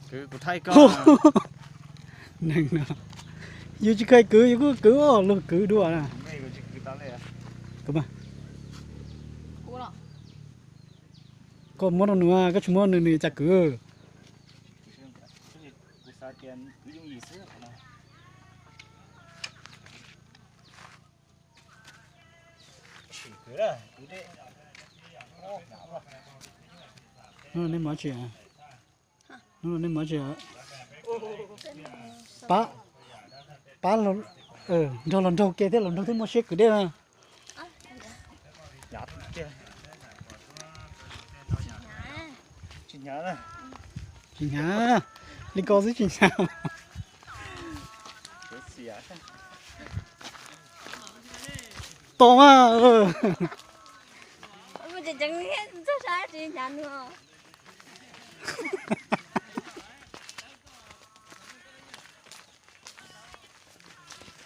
Kwv kuv thaij koj. Neeg no, yus tsis kheev kwv, yus kuj kwv os, luag kwv dua na. Koj muab rau nws, koj tsis muab nws, nws cas kwv. Nej mov tsis, nej mov tsis, pab, pab nrog los nraug ke thiab, los nraug thiab muaj siab kwv dej na. Tsis hnyav, li ko xwb tsis hnyav. Tau mas.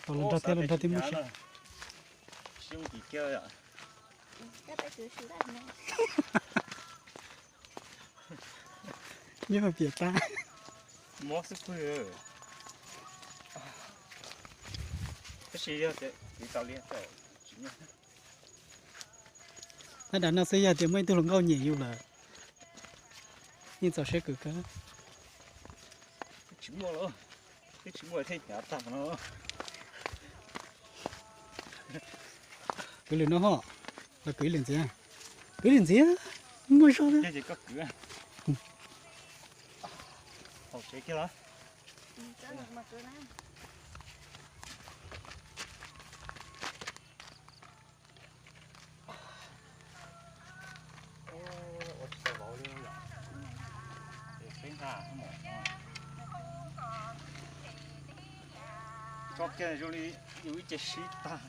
Tau los nrog thiab, los nrog thiab muaj siab. Nyob piam tab. Tab sis yog tias, tab sis yog tias muaj ib tug hluas nkauj nyiam yus lawm, yeej txaus siab kwv kawg. Tsis muaj lawm, twb tsis muaj thiaj hnyav tag no. Kwv lwm no ho, los kwv ib lwm ntxiv, kwv ib lwm ntxiv, muaj zog li. Ces koj kwv. Haus tsev kiag los. Tso kiag zoo li yus ib ce sib tag.